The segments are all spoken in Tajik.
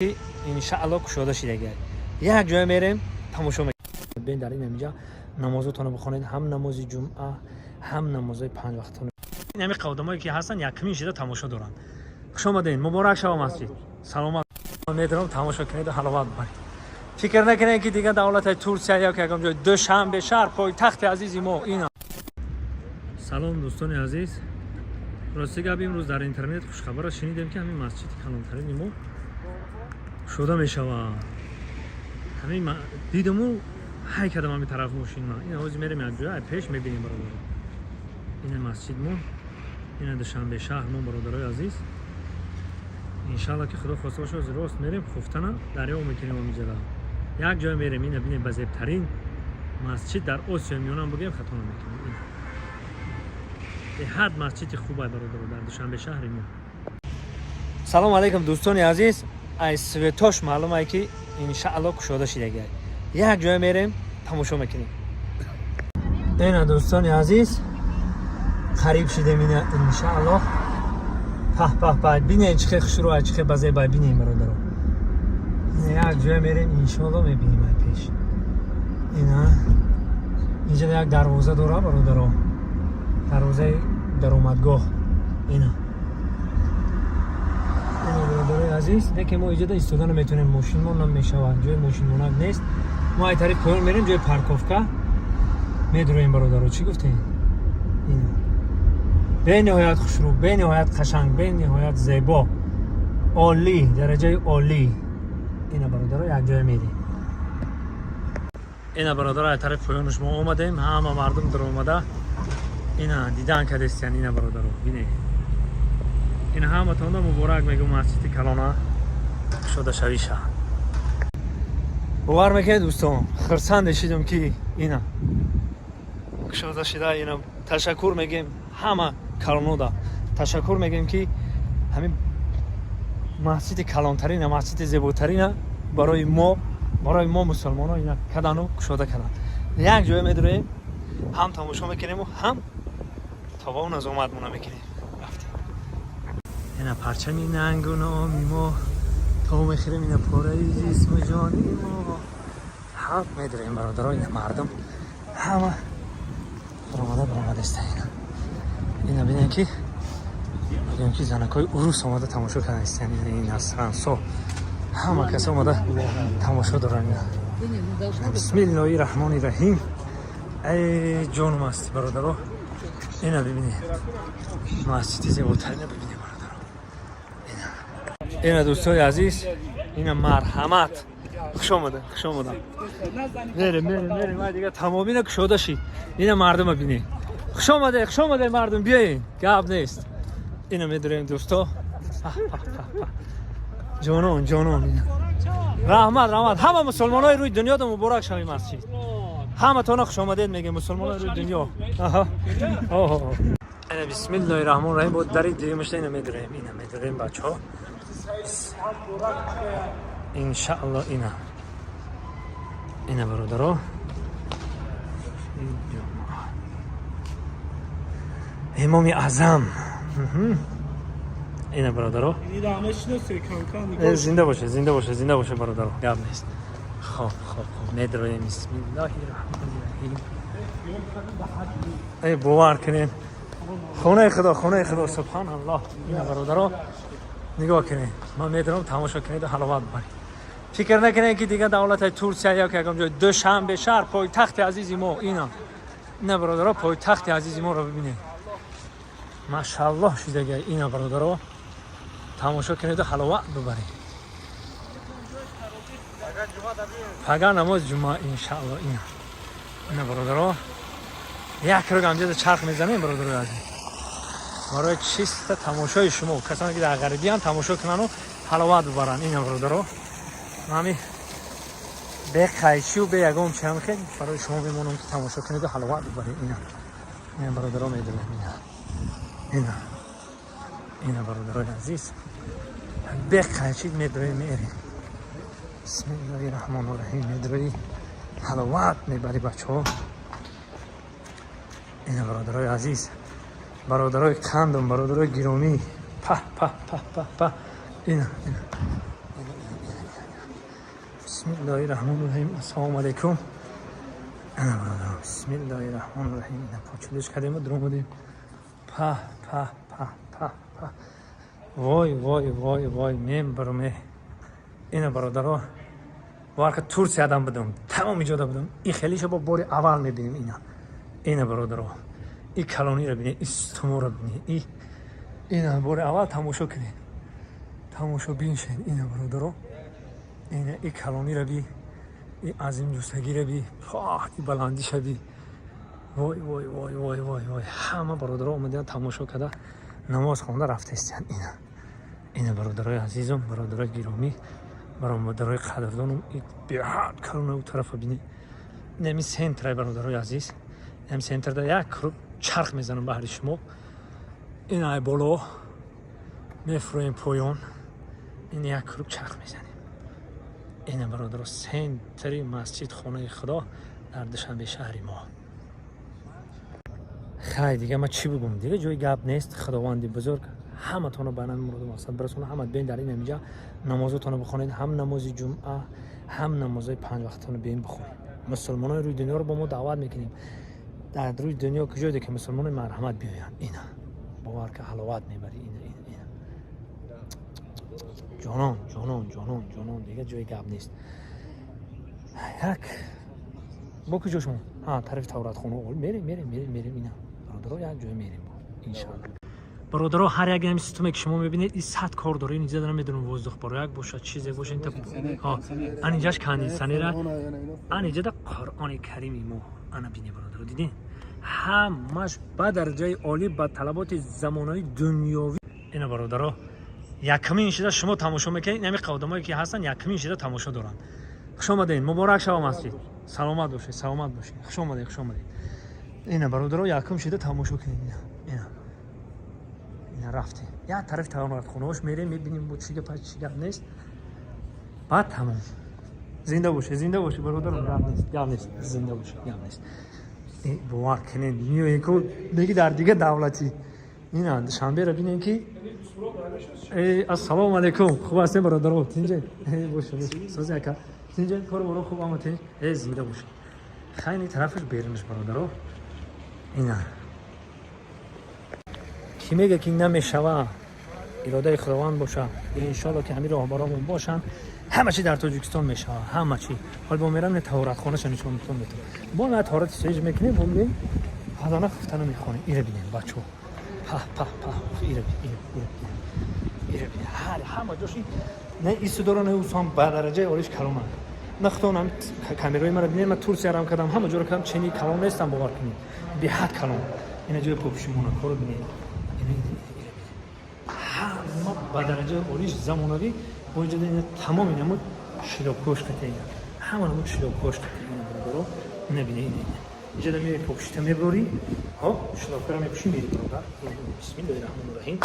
Ки иншаалло кушода шидагиай. Як ҷоя мерем, тамошо мекунем. Дар ин ҳамиҷа намозотонро бихонед, ҳам намози ҷумъа, ҳам намозои панҷвақтон. Ин ҳами одамое ки ҳастанд, якумин шида тамошо доранд. Хуш омадед, муборак шава масҷид, саломат. Медорам, тамошо кунеду ҳаловат бибаред. Фикр накунед, ки дигар давлати Турсия ё ки ягон ҷой. Душанбе шаҳр, пойтахти азизи мо ина. Салом, дӯстони азиз. Рости гап, имрӯз дар интернет хушхабарро шунидем, ки ҳамин масҷиди калонтарини мо кушода мешавад. Ҳамин дидаму ҳай кардам ҳамин тараф мошинма. Ина ҳозир мерем, як ҷоя пеш мебинем, бародаро. Ина масҷид мо, ина Душанбе шаҳр мо, бародарои азиз. Иншалло, ки Худо хоста боша, ҳозир рост мерем, хуфтана дарё мекунем. Ҳамиҷада як ҷоя мерем. Ина бинем, ба зебтарин масҷид дар Осиёи Миёнам бигӯем, хато намекунем. Ина беҳад масҷиди хубай, бародаро, дар Душанбе шаҳри мо. Салому алайкум, дӯстони азиз. Ай светош маълумае, ки иншаалло кушода шидагиай. Як ҷоя мерем, тамошо мекунем. Ина, дӯстони азиз, қариб шидем. Ина, иншаалло. Пах, пах, пах, бинед, чӣ хел хушрӯ, чӣ хел базебай. Бинем, бародаро. Ина як ҷоя мерем, иншоалло, мебинем ай пеш. Ина инҷа як дарвоза дора, бародаро, дарвозаи даромадгоҳ. Ина, бародарои азиз, лекин мо иҷода истода наметавонем, мошинмон намешавад, ҷои мошинмонак нест. Мо ай тариқ поён мерем, ҷои парковка медуроем. Бародаро, чӣ гуфтем? Ина бениҳоят хушрӯ, бениҳоят қашанг, бениҳоят зебо, олӣ, дараҷаи олӣ. Ина, бародаро, як ҷоя мерем. Ина, бародаро, ай тарафи поёнаш мо омадем. Ҳама мардум даромада, ина дидан кадестиян. Ина, бародаро, бинед. Ина ҳаматонда муборак мегӯм, масҷиди калона кушода шавиша. Бовар мекунед, дӯстон, хурсанде шидам, ки ина кушода шида. Ина ташаккур мегем ҳама калонода, ташаккур мегем, ки ҳамин масҷиди калонтарина, масҷиди зеботарина барои мо мусулмоно ина кадану кушода кадан. Як ҷоя медуроем, ҳам тамошо мекунему, ҳам тобаву назоматмона мекунем. Рафтем. Ина парчами нангу номи мо, то мехӯрем, ина пораи ҷисму ҷони мо. Ҳам медуроем, бародаро. Ина мардум ҳама баромада баромадаста. Ина бинем, ки бигӯем, ки занакҳои урус омада тамошо кардаистанд. Ин ҳасрансо ҳама кас омада тамошо доранд. Ина, бисмиллоҳи раҳмони раҳим. Эй ҷонум ҳасти, бародаро. Ина бибинед, масҷиди зеботарина бибинед, бародаро. Ина, дӯстои азиз, ина марҳамат, хуш омада, хуш омада. Мерем, мерем, мерем. Ай дига тамомина кушода шид. Ина мардума бинед. Хуш омаде, хуш омаде, мардум, биёен, гап нест. Ина медурем, дӯсто. Ҷонон, ҷонон, раҳмат, раҳмат. Ҳама мусулмонои рӯи дунёда муборак шави масҷид. Ҳаматона хуш омадед мегем, мусулмонои рӯи дунё. Ина, бисмиллоҳи раҳмони раҳим. Бо дари дуюмашда ина медурем, ина медурем, бачаҳо, иншаалло. Ина, ина, бародаро, имоми аъзам. Ина, бародаро, зинда боше, зинда боше, зинда боше, бародаро, гап нест. Хоб, хоб, хоб, медроем. Бисмиллоҳи раҳмони раҳим. Эй, бовар кунед, хонаи Худо, хонаи Худо, субҳаналлоҳ. Ина, бародаро, нигоҳ кунед. Ман медорам, тамошо кунеду ҳаловат бибаред. Фикр накунед, ки дигар давлати Турсия ё ки ягон ҷой. Душанбе шаҳр, пойтахти азизи мо. Ина, ина, бародаро, пойтахти азизи моро бибинед. Машааллоҳ шидага. Ина, бародаро, тамошо кунеду ҳаловат бибаред. Пага намози ҷумъа, иншаалло. Ина, ина, бародаро, як рӯг ҳамҷода чарх мезанем, бародарои азиз, барои чиста тамошои шумо, касоне ки дар ғарибиян, тамошо кунану ҳаловат бибаранд. Ина, бародаро, ҳами бе қайчиу бе ягон чиам хел барои шумо мемонам, ки тамошо кунеду ҳаловат бибаред. Ина, ина, бародаро, медонем. Ина, ина, ина, бародарои азиз, бе қайчи медроем, мерем. Бисмиллоҳи раҳмони раҳим. Медрои, ҳаловат мебари, бачаҳо. Ина, бародарои азиз, бародарои қандум, бародарои гиромӣ. Па, па, па, па, па. Ина, ина. Бисмиллоҳи раҳмони раҳим. Ассалому алайкум. Ана, бародарон, бисмиллоҳи раҳмони раҳим. Ина почудеш кардем, дуромадем. Па па па па па, вой, вой, вой, вой, мем бароме. Ина, бародаро, бовар, Турсиядам будам, тамоми ҷода будам, и хелиша бо бори аввал мебинем. Ина, ина, бародаро, и калониро бинед, и сутуморо бинед, и ина бори аввал тамошо кунед, тамошо биншед. Ина, бародаро, ина и калониро би, и азим ҷустагиро би, и баландиша би. Вой, вой, вой, вой, вой, вой! Ҳама бародаро омадаанд, тамошо карда, намоз хонда рафтаистиянд. Ина, ина, бародарои азизум, бародарои гиромӣ, бародарои қадрдонум, беҳад калона. У тарафа бинед, инами центр ай, бародарои азиз. Инами центр да як круг чарх мезанам баҳри шумо. Ин ай боло мефурӯем поён, ин як круг чарх мезанем. Ина, бародаро, центр и масҷид, хонаи Худо дар Душанбе, шаҳри мо. Хай, дига ма чӣ бигӯм? Дига ҷои гап нест. Худованди бузург ҳаматонро ба нами муроду мақсад бирасона. Ҳама бен дар ин амиҷа намозотонро бихонед, ҳам намози ҷумъа, ҳам намозои панҷ вақтатонро бен бихонед. Мусулмонои рӯи дунёро бо мо даъват мекунем. Дар рӯи дунё куҷое ки мусулмонои, марҳамат, биёянд. Ина, бовар ка, ҳаловат мебарӣ. Ина, ина, ина, ҷонон, ҷонон, ҷонон, ҷонон, дига ҷои гап нест. Як бо куҷо шумо? Тарафи таҳоратхона мерем, мерем, мерем, мерем. Ина, бародаро, як ҷое мерем, иншалло. Бародаро, ҳар як ҳами сутуме ки шумо мебинед, и 100 кор дора. Ин иҷа намедонам, воздух барояк бошад, чизе бошад. Ан инҷаш кондитсионер а, ан иҷада Қуръони Карими мо. Ана бине, бародаро, дидин, ҳамаш ба дараҷаи олӣ, ба талаботи замонаи дунёвӣ. Ина, бародаро, якумин шида шумо тамошо мекунед. Инами одамое ки ҳастанд, якумин шида тамошо доранд. Хуш омадед, муборак шава масҷид. Саломат бошед, саломат бошед. Хуш омадед, хуш омадед. Ина, бародаро, якум шида тамошо кунед. Ина, ина, ина, рафтем як тарафи таҳоратхонаош, мерем, мебинем, бо чӣ гап, чӣ гап нест. Баъд тамом. Зинда бошед, зинда бошед, бародарам. Гап нест, гап нест, зинда бошед, гап нест. Бовар кунед, меоем, меги дар дига давлатӣ. Ина Душанберо бинем ки. Ассалому алайкум, хуб ҳастем, бародаро? Тинҷе боша, сози ака, тинҷе, кор боро хуб, ама тинҷ. Зинда бошед. Хайни тарафаш берунаш, бародаро. Ина ки мега ки намешава, иродаи Худованд боша. Иншолло ки ҳамин роҳбаромон бошанд, ҳама чи дар Тоҷикистон мешава, ҳама чи. Ҳол бо мерам, таҳоратхонаша нишонтон метавон. Бо на таҳорати сеж мекунем, бо мебинем, ҳазона хуфтана мехонем. Ира бинем, бачо, па па па, ира бин, ира, ира, ира бин. Ҳар ҳама ҷоши не ису дора, не усам, ба дараҷаи олиш калона. Нахтон ҳам камераи мара бинем. Ман Турсия рам кардам, ҳама ҷоро кардам, чени калон нестам, бовар кунед, беҳад калон. Ина ҷои попиши монакоро бинед. Ҳама ба дараҷаи олиш, замонавӣ. Бо инҷа ина тамоми намуд шилокош қата, ина ҳама намуд шилокош қата. Ина, бародаро, ина бине, ина, ина, инҷа мери, попишита меборӣ, ҳо, шилокара мепӯшӣ, мери, бародар. Бисмиллоҳи раҳмони раҳим,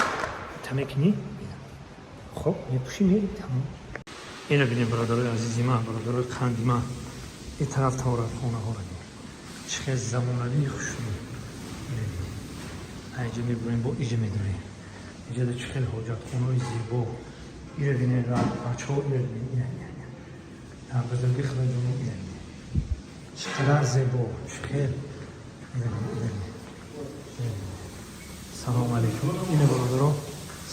та мекунӣ, хоб, мепӯшӣ, мери, тамом. Ина бинем, бародарои азизи ман, бародарои қанди ман. Ин тараф таҳоратхонаҳоро бин, чӣ хел замонавии хушрӯ. Инҷа мебурем, бо иҷа медорем. Иҷада чӣ хел ҳоҷатхонаҳои зебо. Ира бинем, бачаҳо, ира бинем, ина, ина, ина, дар бузурги Худоҷоно. Ира бинем, чӣ қадар зебо, чӣ хел. Ира бинем, ира бинем. Салому алейкум. Ина, бародаро,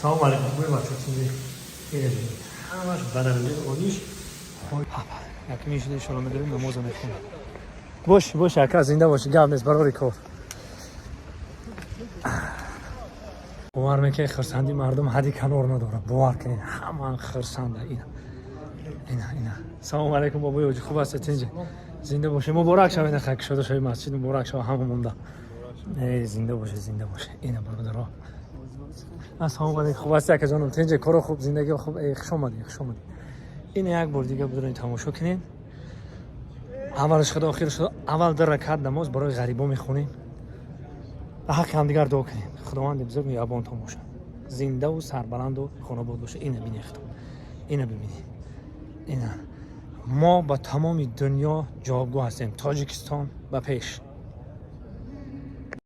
салому алейкум. Бой, бачаҳо, тинҷе? Ира бинем, ҳамаш ба дараҷаи олиш. Якмин шуда иншоалло медорем, намоза мехонем. Бош, бош, ака, зинда боши, гап нест, барори кор. Бовар мекунед, хурсандии мардум ҳадди канор надорад. Бовар кунед, ҳама хурсанда. Ина, ина, ина. Салому алайкум, бобои ҳоҷи, хуб ҳастед? Тинҷе? Зинда бошед, муборак шавед. Ина кушода шави масҷид, муборак шава ҳама монда. Зинда боше, зинда боше. Ина, бародаро, ассалому алайкум, хуб ҳасти, акаҷонам? Тинҷе, коро хуб, зиндагӣ хуб? Хуш омадед, хуш омадед. Ина як бор дига бидорем, тамошо кунед. Аввалаш Худо, охираш Худо. Аввал ду ракат намоз барои ғарибо мехонем, ба ҳаққи ҳамдигар дуо кунем. Худованди бузург меҳрабонтон бошад, зиндаву сарбаланду хонобод бошад. Ина бинехтон, ина бибинед. Ина мо ба тамоми дунё ҷавобгӯ ҳастем. Тоҷикистон ба пеш!